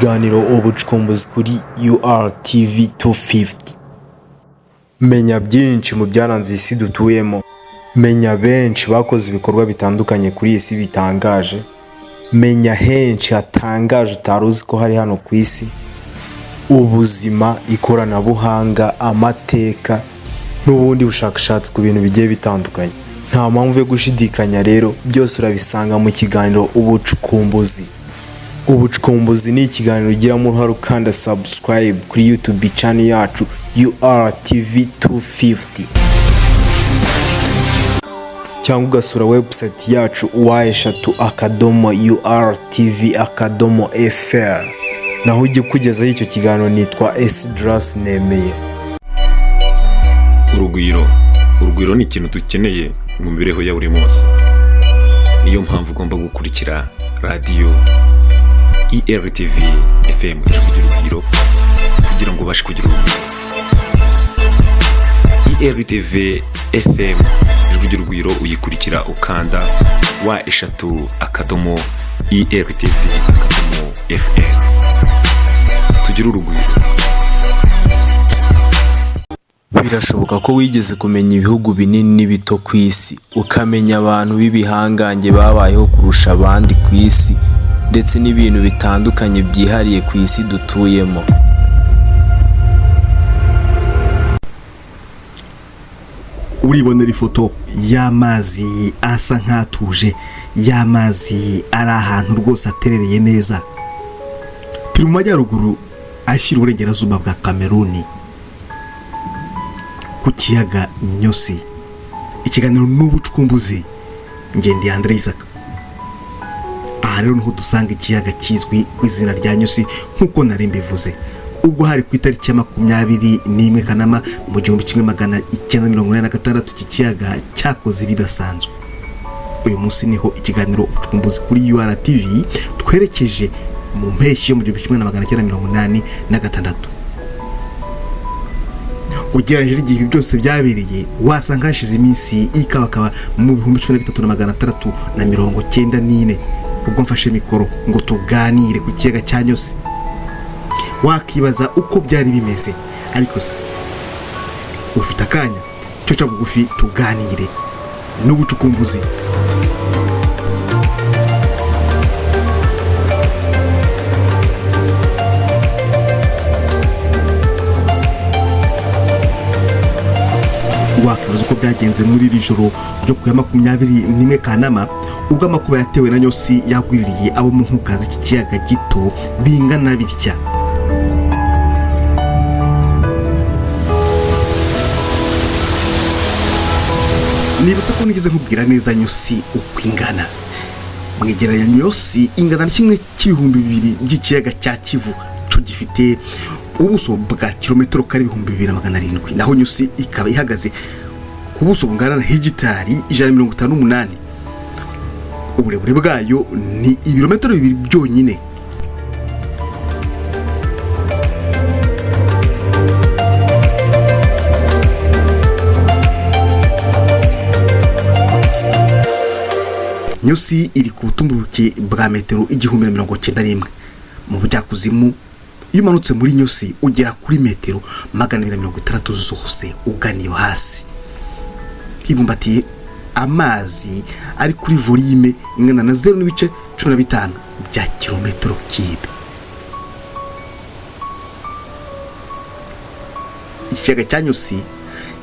Ikiganiro Ubucukumbuzi kuri URTV 250. Menya byinshi mu byaranze isi dutuyemo. Menya benshi bakoze ibikorwa bitandukanye kuri iyi si bitangaje. Menya henshi hatangaje utari uzi ko hari hano ku isi. Ubuzima, ikoranabuhanga, amateka n'ubundi bushakashatsi ku bintu bigiye bitandukanye. Nta mpamvu yo gushidikanya rero, byose urabisanga mu kiganiro Ubucukumbuzi. Ubucukumbuzi ni ikiganiro ugiramo uruhare ukanda subscribe kuri YouTube channel yacu URTV 250 cyangwa ugasura website yacu www.urtv.fr. Naho ujya ukugezaho icyo kiganiro nitwa Esdras Nemeye. Urugwiro, urugwiro ni ikintu dukeneye mu mibereho ya buri munsi. Niyo mpamvu ugomba gukurikira radiyo ERTV FM Ijwi ry'Urugwiro kugira ngo ubashe kugira urugwiro. ERTV FM Ijwi ry'Urugwiro uyikurikira ukanda www.ertv.fr. Tugire urugwiro. Birashoboka ko wigeze kumenya ibihugu binini n'ibito ku isi, ukamenya abantu b'ibihangange babayeho kurusha abandi ku isi, ndetse n'ibintu bitandukanye byihariye ku isi dutuyemo. Uribonera ifoto y'amazi asa nk'atuje, y'amazi ari ahantu rwose aterereye neza. Turi mu majyaruguru ashyira uburengerazuba bwa Kameruni, ku kiyaga Nyosi. Ikiganiro n'Ubucukumbuzi, ngende Andre Isaka. Aha rero niho dusanga ikiyaga kizwi ku izina rya Nyosi, nk'uko nari mbivuze. Ubwo hari ku itariki ya 21 Kanama mu 1986, iki kiyaga cyakoze ibidasanzwe. Uyu munsi niho ikiganiro Ubucukumbuzi kuri URTV twerekeje mu mpeshyi yo mu 1986. Ugereranyije n'igihe ibi byose byabereye, wasanga hashize iminsi ikabakaba mu 13694 ubwo mfashe mikoro ngo tuganire ku kiyaga cya Nyosi. Wakibaza uko byari bimeze, ariko se ufite akanya cyo bugufi tuganire n'ubucukumbuzi? Wakwibaza uko byagenze muri iri joro ryo ku ya 21 Kanama, ubwo amakuba yatewe na Nyosi yagwiririye abo mu nkuka z'iki kiyaga gito bingana bitya. Nibutse ko nigeze nkubwira neza Nyosi uko ingana. Mwegeranya, Nyosi ingana na kimwe cy'ibihumbi bibiri by'ikiyaga cya Kivu, cyo gifite ubuso bwa kilometero kare 2700, naho Nyosi ikaba ihagaze ku buso bungana na hegitari 158. Uburebure bwayo ni ibirometero 2 byonyine. Nyosi iri ku butumburuke bwa metero 1091 mu bujyakuzimu. Iyo umanutse muri Nyosi ugera kuri metero 260 zose ugana iyo hasi. Ibumbatiye amazi ari kuri volume ingana na 0.15 bya kilometero kibe. Ikiyaga cya Nyosi,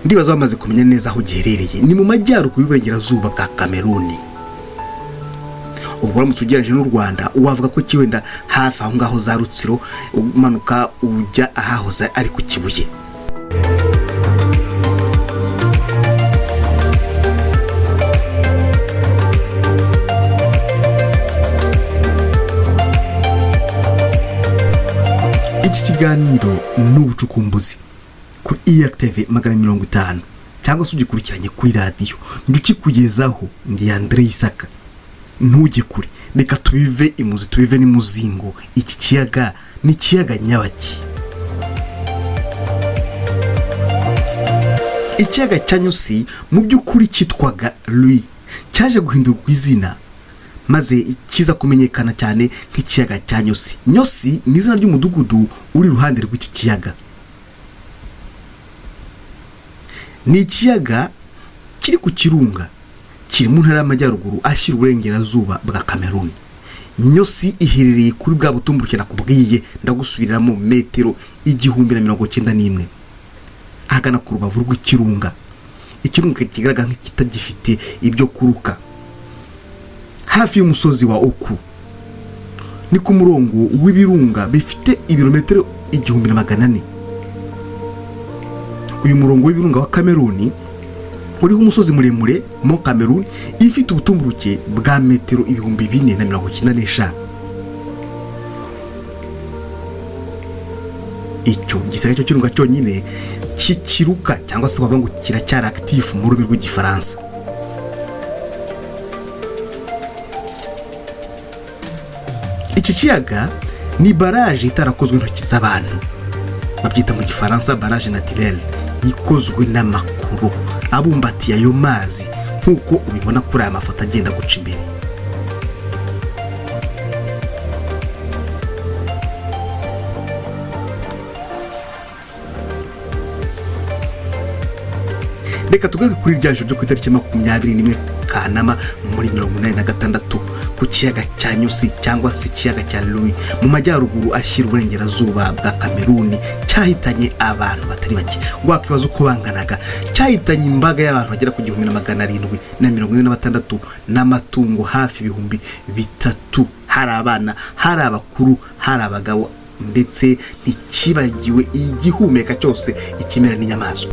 ndibaza bamaze kumenya neza aho giherereye, ni mu majyaruguru y'uburengerazuba bwa Kameruni. Ubwo uramutse ugereranyije n'u Rwanda, wavuga ko kiwenda hafi aho ngaho za Rutsiro, umanuka ujya ahahoze ari ku Kibuye. Iki kiganiro ni Ubucukumbuzi kuri ERTV 150, cyangwa se ugikurikiranye kuri radiyo. Njye ukikugezaho ndi Andre Isaka. Ntujye kure, reka tubive imuzi, tubive n'imuzingo. Iki kiyaga ni ikiyaga nyabaki? Ikiyaga cya Nyosi mu by'ukuri cyitwaga Lui, cyaje guhindurwa izina Maze kiza kumenyekana cyane nk'ikiyaga cya Nyosi. Nyosi ni izina ry'umudugudu uri iruhande rw'iki kiyaga. Ni ikiyaga kiri ku kirunga kiri mu ntara y'Amajyaruguru ashyira uburengerazuba bwa Kameruni. Nyosi iherereye kuri bwa butumburuke nakubwiye, ndagusubiriramo, metero 1091, ahagana ku rubavu rw'ikirunga, ikirunga kigaragara nk'ikitagifite ibyo kuruka, hafi y'umusozi wa Oku. Ni ku murongo w'ibirunga bifite ibirometero 1400. Uyu murongo w'ibirunga wa Kameruni uriho umusozi muremure Mont Cameroon, ifite ubutumburuke bwa metero 4095. Icyo gisigaye cyo kirunga cyonyine kikiruka, cyangwa se twavuga ngo kiracyari actif mu rurimi rw'Igifaransa. Iki kiyaga ni baraje itarakozwe intoki z'abantu, babyita mu Gifaransa barrage naturelle, ikozwe n'amakoro abumbatiye ayo mazi, nk'uko ubibona kuri aya mafoto agenda guca imbere. Reka tugaruke kuri rya joro ryo ku itariki 21 Kanama muri 86, ku kiyaga cya Nyusi cyangwa se ikiyaga cya Louis mu majyaruguru ashyira uburengerazuba bwa Kameruni, cyahitanye abantu batari bake. Wakwibaza uko banganaga. Cyahitanye imbaga y'abantu bagera ku 1746 n'amatungo hafi 3000. Hari abana, hari abakuru, hari abagabo, ndetse ntikibagiwe igihumeka cyose, ikimera n'inyamaswa.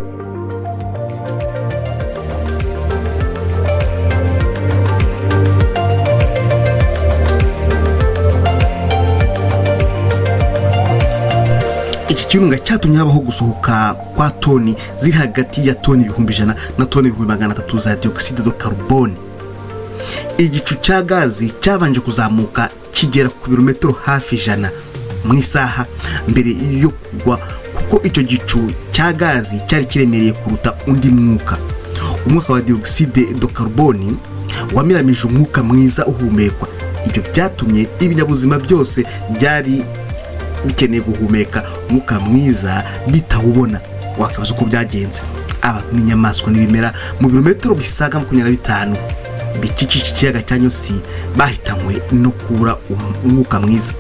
Iki kirunga cyatumye habaho gusohoka kwa toni ziri hagati ya toni 100,000 na toni 300,000 za dioxyde de carbone. Igicu cya gazi cyabanje kuzamuka kigera ku birometero hafi 100 mu isaha mbere yo kugwa, kuko icyo gicu cya gazi cyari kiremereye kuruta undi mwuka. Umwuka wa dioxyde de carbone wamiramije umwuka mwiza uhumekwa. Ibyo byatumye ibinyabuzima byose byari bikeneye guhumeka umwuka mwiza bitawubona. Wakwibaza uko byagenze. Abantu n'inyamaswa n'ibimera mu birometero bisaga 25 bikikije ikiyaga cya Nyosi bahitanywe no kubura umwuka mwiza.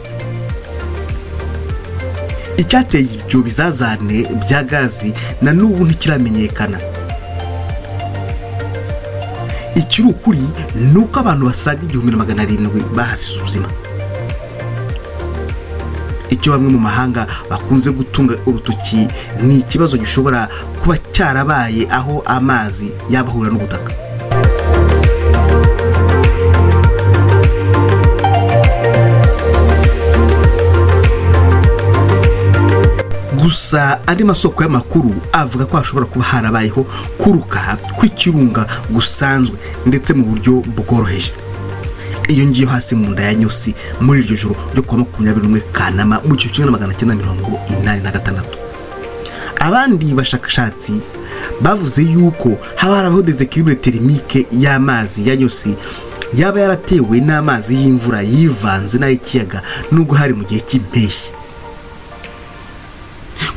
Icyateye ibyo bizazane bya gazi na n'ubu ntikiramenyekana. Ikiri ukuri ni uko abantu basaga 1700 bahasize ubuzima. Icyo bamwe mu mahanga bakunze gutunga urutoki ni ikibazo gishobora kuba cyarabaye aho amazi yaba ahurira n'ubutaka. Gusa andi masoko y'amakuru avuga ko hashobora kuba harabayeho kuruka kw'ikirunga gusanzwe, ndetse mu buryo bworoheje, iyo ngiyo hasi mu nda ya Nyosi muri iryo joro ryo kuwa 21 Kanama mu 1986. Abandi bashakashatsi bavuze yuko haba harabaho déséquilibre thermique y'amazi ya Nyosi, yaba yaratewe n'amazi y'imvura yivanze n'ay'ikiyaga, nubwo hari mu gihe cy'impeshyi.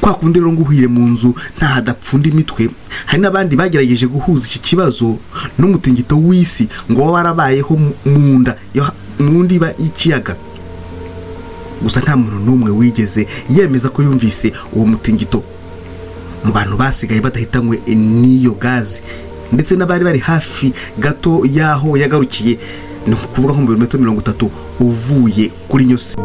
Kwa kundi rero ngo uhire mu nzu nta hadapfunda imitwe. Hari n'abandi bagerageje guhuza iki kibazo n'umutingito w'isi ngo waba warabayeho mu nda mu ndiba y'ikiyaga. Gusa nta muntu n'umwe wigeze yemeza ko yumvise uwo mutingito mu bantu basigaye badahitanywe n'iyo gazi, ndetse n'abari bari hafi gato y'aho yagarukiye, ni ukuvuga nko mu birometero 30 uvuye kuri Nyosi.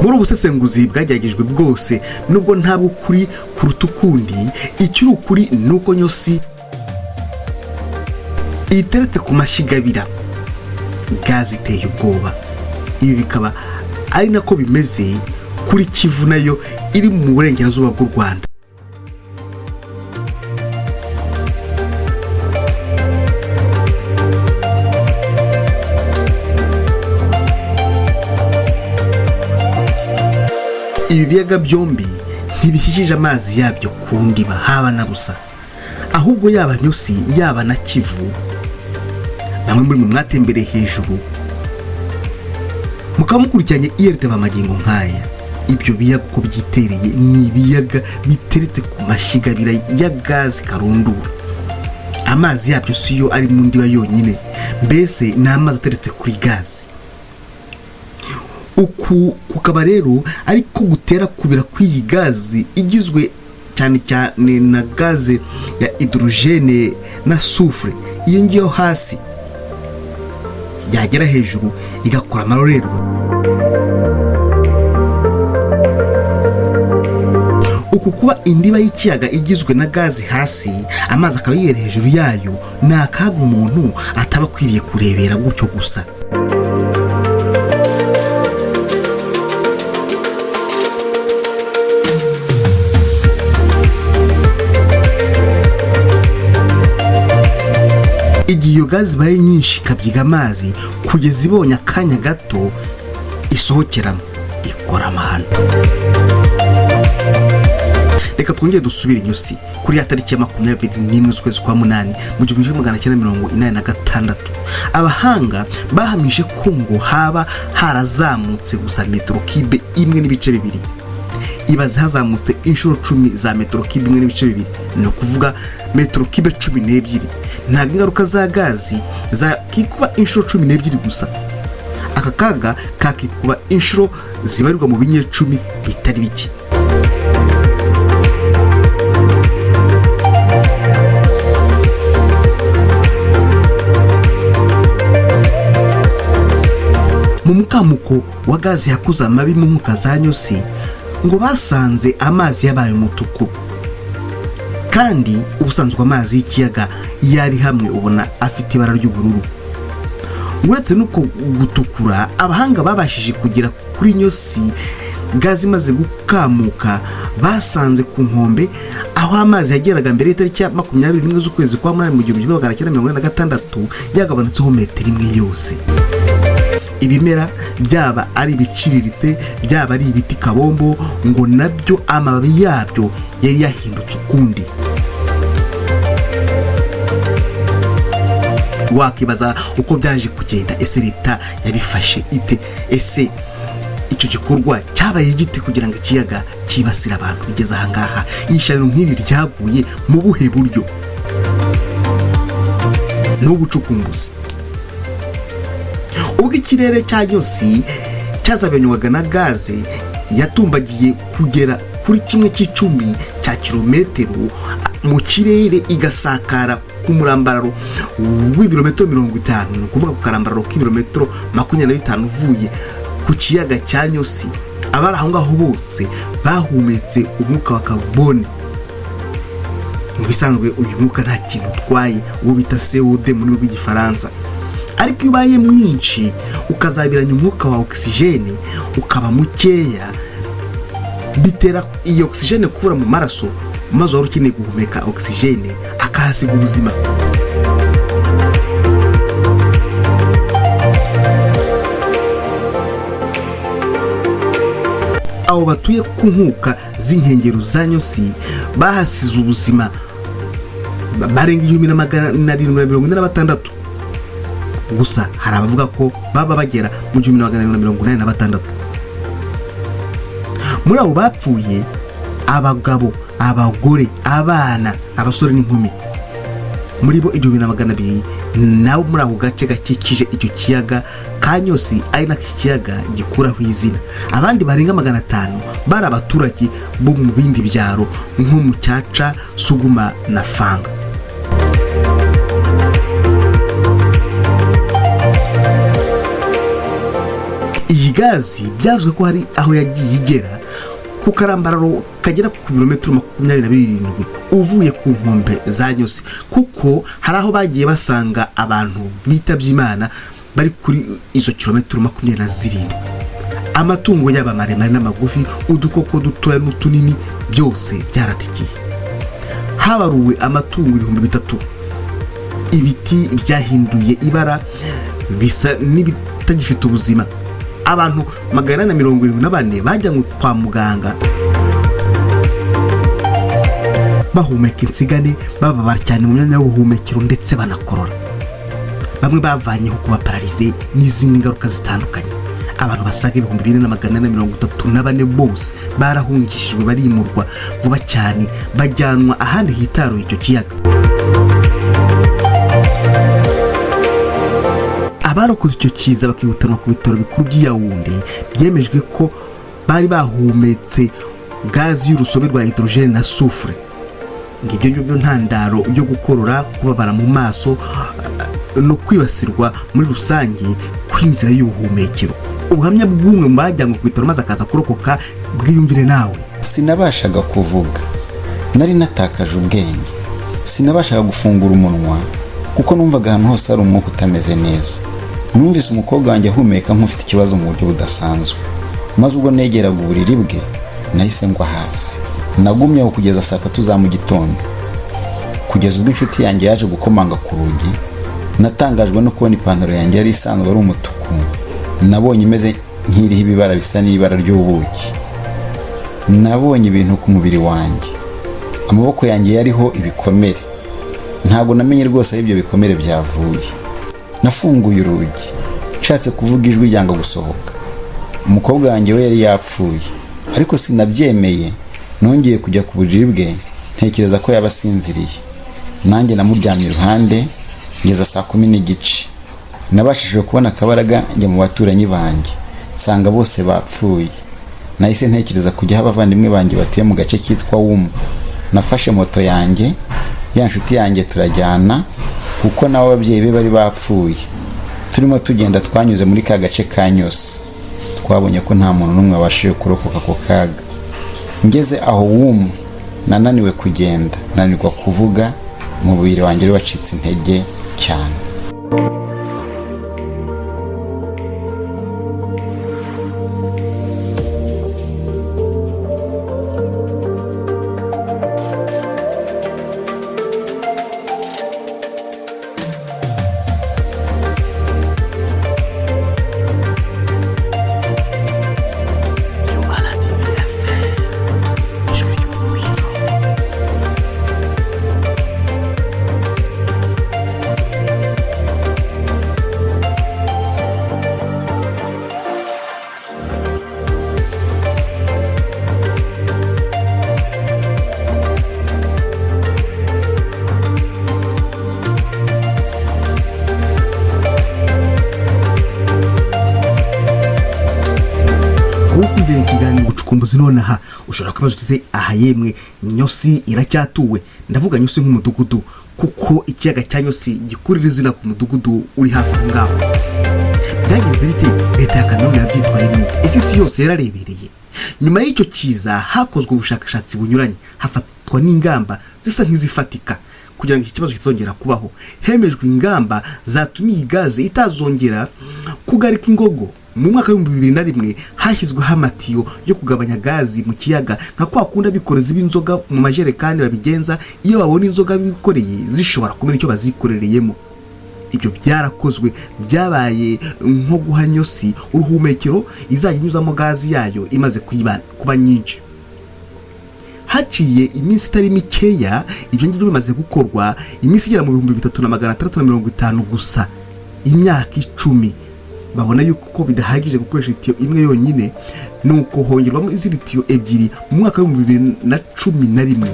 Muri ubu busesenguzi bwageragejwe bwose, nubwo ntabwo ukuri kuruta ukundi, ikiri ukuri ni uko Nyosi iteretse ku mashyiga abira gazi iteye ubwoba. Ibi bikaba ari nako bimeze kuri Kivu, nayo iri mu burengerazuba bw'u Rwanda. Ibi biyaga byombi ntibishyikije amazi yabyo ku ndiba haba na busa. Ahubwo yaba Nyosi, yaba na Kivu, bamwe muri mwe mwatembereye hejuru mukaba mukurikiranye iyerite magingo nk'aya, ibyo biyaga uko byitereye ni ibiyaga biteretse ku mashyiga abiri ya gazi karundura. Amazi yabyo si yo ari mu ndiba yonyine, mbese ni amazi ateretse kuri gazi. Uku kukaba rero ariko gutera kubira kw'iyi gazi igizwe cyane cyane na gaze ya hydrogène na soufre. Iyo ngiyo hasi yagera hejuru igakora amarorerwa. Uku kuba indiba y'ikiyaga igizwe na gazi hasi, amazi akaba yibera hejuru yayo, ni akaga umuntu ataba akwiriye kurebera gutyo gusa. Igihe iyo gazi ibaye nyinshi ikabyiga amazi kugeza ibonye akanya gato isohokeramo, ikora amahano. Reka twongere dusubire inyusi kuri ya tariki ya 21 z'ukwezi kwa munani mu 1986. Abahanga bahamije ko ngo haba harazamutse gusa metero kibe 1.2. Ibaze, hazamutse inshuro 10 za metero kibe 1.2, ni ukuvuga metero kibe 12. Ntabwo ingaruka za gazi zakikuba inshuro 12 gusa, aka kaga kakikuba inshuro zibarirwa mu binyecumi bitari bike. Mu mukamuko wa gazi yakoze amabi mu nkuka za Nyosi, ngo basanze amazi yabaye umutuku, kandi ubusanzwe amazi y'ikiyaga iyo ari hamwe ubona afite ibara ry'ubururu. Uretse n'uko gutukura, abahanga babashije kugera kuri Nyosi gazi imaze gukamuka, basanze ku nkombe aho amazi yageraga mbere y'itariki ya 21 z'ukwezi kwa munani mu 1986 yagabanutseho metero imwe yose. Ibimera, byaba ari ibiciriritse, byaba ari ibiti kabombo, ngo nabyo amababi yabyo yari yahindutse ukundi. Wakibaza uko byaje kugenda. Ese leta yabifashe ite? Ese icyo gikorwa cyabaye igiti kugira ngo ikiyaga cyibasire abantu bigeze ahangaha? Ishyano nk'iri ryaguye mu buhe buryo? Ni ubucukumbuzi. Ubwo ikirere cya Nyosi cyazabenywaga na gaze yatumbagiye kugera kuri 0.5 cya kilometero mu kirere, igasakara ku murambararo w'ibirometero 50, ni ukuvuga ku karambararo k'ibirometero 25 uvuye ku kiyaga cya Nyosi, abari aho ngaho bose bahumetse umwuka wa karubone. Mu bisanzwe uyu mwuka nta kintu utwaye, uwo bita CO2 mu rurimi rw'Igifaransa, ariko iyo ubaye mwinshi ukazabiranya umwuka wa ogisijene ukaba mukeya, bitera iyi ogisijene kubura mu maraso, maze wari ukeneye guhumeka ogisijene akahasiga ubuzima. Abo batuye ku nkuka z'inkengero za Nyosi bahasize ubuzima barenga 1746. Gusa hari abavuga ko baba bagera mu 1786. Muri abo bapfuye, abagabo, abagore, abana, abasore n'inkumi, muri bo 1200 nabo muri ako gace gakikije icyo kiyaga ka Nyosi, ari nako iki kiyaga gikuraho izina. Abandi barenga 500 bari abaturage bo mu bindi byaro nko mu Cyaca, Suguma na Fanga. Iyi gazi byavuzwe ko hari aho yagiye igera ku karambararo kagera ku birometero 27 uvuye ku nkombe za Nyosi, kuko hari aho bagiye basanga abantu bitabye Imana bari kuri izo kilometero 27. Amatungo yaba maremare n'amagufi, udukoko dutoya n'utunini, byose byaratikiye. Habaruwe amatungo 3000. Ibiti byahinduye ibara bisa n'ibitagifite ubuzima. Abantu 474 bajyanywe kwa muganga. Bahumeka insigane, bababara cyane mu myanya y'ubuhumekero, ndetse banakorora. Bamwe bavanyeho kuba paralysé n'izindi ngaruka zitandukanye. Abantu basaga 4434 bose barahungishijwe, barimurwa vuba cyane, bajyanwa ahandi hitaruye icyo kiyaga. Abarokoze icyo kiza bakihutanwa ku bitaro bikuru by'i Yaoundé, byemejwe ko bari bahumetse gazi y'urusobe rwa hydrogène na soufre. Ngibyo ngibyo ntandaro yo gukorora, kubabara mu maso no kwibasirwa muri rusange kw'inzira y'ubuhumekero. Ubuhamya bw'umwe mu bajyanywe ku bitaro maze akaza kurokoka, bwiyumvire nawe. Sinabashaga kuvuga, nari natakaje ubwenge. Sinabashaga gufungura umunwa kuko numvaga ahantu hose hari umwuka utameze neza. Numvise umukobwa wanjye ahumeka nk'ufite ikibazo mu buryo budasanzwe, maze ubwo negeraga uburiri bwe nahise ngwa hasi. Nagumye aho kugeza saa 3 za mu gitondo, kugeza ubwo inshuti yanjye yaje gukomanga ku rugi. Natangajwe no kubona ipantaro yanjye yari isanzwe ari umutuku, nabonye imeze nk'iriho ibibara bisa n'ibara ry'ubuki. Nabonye ibintu ku mubiri wanjye, amaboko yanjye yariho ibikomere. Ntabwo namenye rwose aho ibyo bikomere byavuye. Nafunguye urugi, nshatse kuvuga ijwi ryanga gusohoka. Umukobwa wanjye we yari yapfuye, ariko sinabyemeye. Nongeye kujya ku buriri bwe, ntekereza ko yaba asinziriye. Nanjye namuryamye iruhande ngeza saa 10:30. Nabashije kubona akabaraga njya mu baturanyi banjye, nsanga bose bapfuye. Nahise ntekereza kujya aho abavandimwe banjye batuye mu gace kitwa Wumu. Nafashe moto yanjye, ya nshuti yanjye turajyana, kuko nabo ababyeyi be bari bapfuye. Turimo tugenda, twanyuze muri ka gace ka Nyosi. Twabonye ko nta muntu n'umwe wabashije kurokoka ako kaga. Ngeze aho Wumu, nananiwe kugenda, nanirwa kuvuga, umubiri wanjye wari wacitse intege cyane. URTV FM, ijwi ry'urugwiro. Wowe ukurikiranye ikiganiro Ubucukumbuzi nonaha, ushobora kubaza uti: "Aha yemwe, Nyosi iracyatuwe?" Ndavuga Nyosi nk'umudugudu, kuko ikiyaga cya Nyosi gikurira izina ku mudugudu uri hafi aho ngaho. Byagenze bite? Leta ya Kameruni yabyitwaye ite? Ese isi yose yararebereye? Nyuma y'icyo kiza hakozwe ubushakashatsi bunyuranye, hafatwa n'ingamba zisa nk'izifatika kugira ngo iki kibazo kitazongera kubaho. Hemejwe ingamba zatuma iyi gaze itazongera kugarika ingogo. Mu mwaka w'2001 hashyizweho amatiyo yo kugabanya gazi mu kiyaga, nka kwa kundi abikorezi b'inzoga mu majerekani babigenza iyo babona inzoga bikoreye zishobora kumena icyo bazikorereyemo. Ibyo byarakozwe, byabaye nko guha Nyosi uruhumekero izajya inyuzamo gazi yayo imaze kuba nyinshi. Haciye iminsi itari mikeya ibyo ngibyo bimaze gukorwa, iminsi igera mu 3650 gusa, imyaka 10, babona yuko ko bidahagije gukoresha itiyo imwe yonyine, nuko hongerwamo izindi tiyo ebyiri mu mwaka w'2011.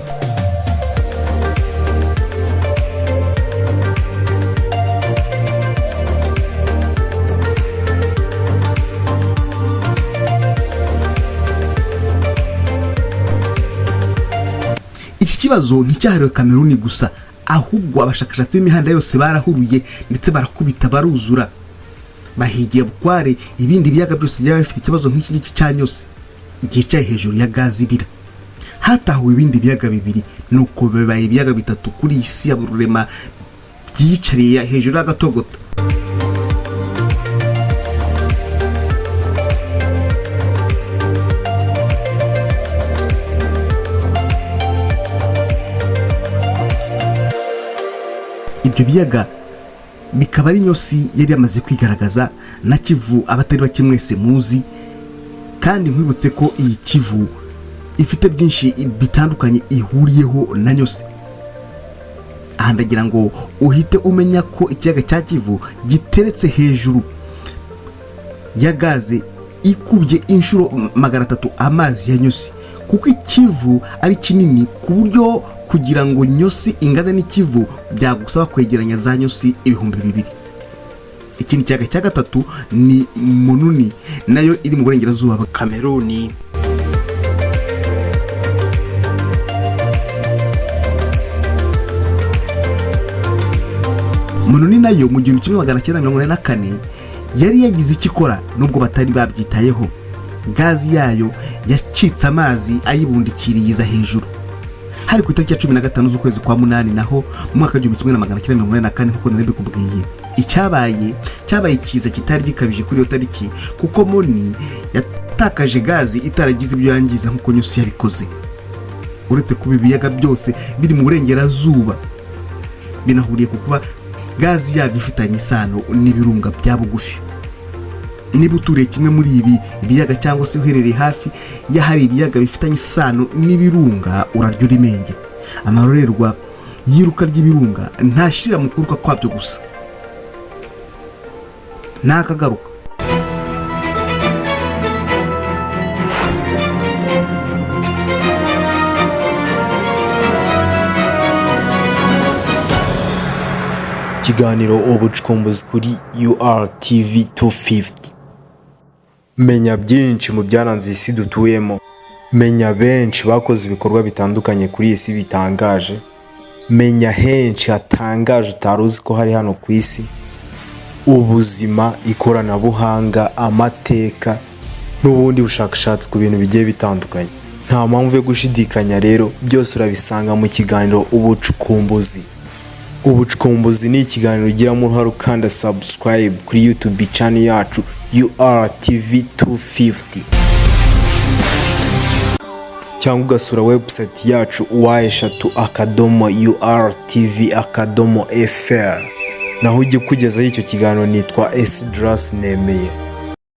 Iki kibazo nticyahariwe Kameruni gusa, ahubwo abashakashatsi b'imihanda yose barahuruye ndetse barakubita baruzura, bahigiye bukware ibindi biyaga byose byaba bifite ikibazo nk'iki ngiki cya Nyosi byicaye hejuru ya gazi ibira. Hatahuwe ibindi biyaga bibiri, nuko bibaye ibiyaga bitatu kuri iyi si ya rurema byiyicariye hejuru y'agatogota. Ibyo biyaga bikaba ari Nyosi yari yamaze kwigaragaza na Kivu abatari bake mwese muzi. Kandi nkwibutse ko iyi Kivu Ifite byinshi bitandukanye ihuriyeho na Nyosi. Aha ndagira ngo uhite umenya ko ikiyaga cya Kivu giteretse hejuru ya gaze ikubye inshuro 300 amazi ya Nyosi, kuko Ikivu ari kinini ku buryo kugira ngo Nyosi ingane n'Ikivu byagusaba kwegeranya za Nyosi 2000. Ikindi kiyaga cya gatatu ni Mununi, nayo iri mu burengerazuba bwa Kameruni. Mununi nayo mu 1984 yari yagize icyo ikora, nubwo batari babyitayeho. Gazi yayo yacitse, amazi ayibundikiriye iza hejuru. Hari ku itariki ya 15 z'ukwezi kwa munani, naho mu mwaka w'1984, nk'uko nari mbikubwiye. Icyabaye cyabaye ikiza kitari gikabije kuri iyo tariki, kuko Moni yatakaje gazi itaragize ibyo yangiza nk'uko Nyusi yabikoze. Uretse kuba ibiyaga byose biri mu burengerazuba binahuriye ku kuba gazi yabyo ifitanye isano n'ibirunga bya bugufi, niba uturiye kimwe muri ibi biyaga cyangwa se uherereye hafi y'ahari ibiyaga bifitanye isano n'ibirunga, urarya urimenge. Amarorerwa y'iruka ry'ibirunga ntashira mu kuruka kwabyo gusa, ntakagaruka. Ikiganiro Ubucukumbuzi kuri URTV 250. Menya byinshi mu byaranze isi dutuyemo. Menya benshi bakoze ibikorwa bitandukanye kuri iyi si bitangaje. Menya henshi hatangaje utari uzi ko hari hano ku isi. Ubuzima, ikoranabuhanga, amateka n'ubundi bushakashatsi ku bintu bigiye bitandukanye. Nta mpamvu yo gushidikanya rero, byose urabisanga mu kiganiro Ubucukumbuzi. Ubucukumbuzi ni ikiganiro ugiramo uruhare ukanda subscribe kuri YouTube channel yacu URTV 250, cyangwa ugasura website yacu www.urtv.fr. Naho ujya ukugezaho icyo kiganiro nitwa Esdras Nemeye.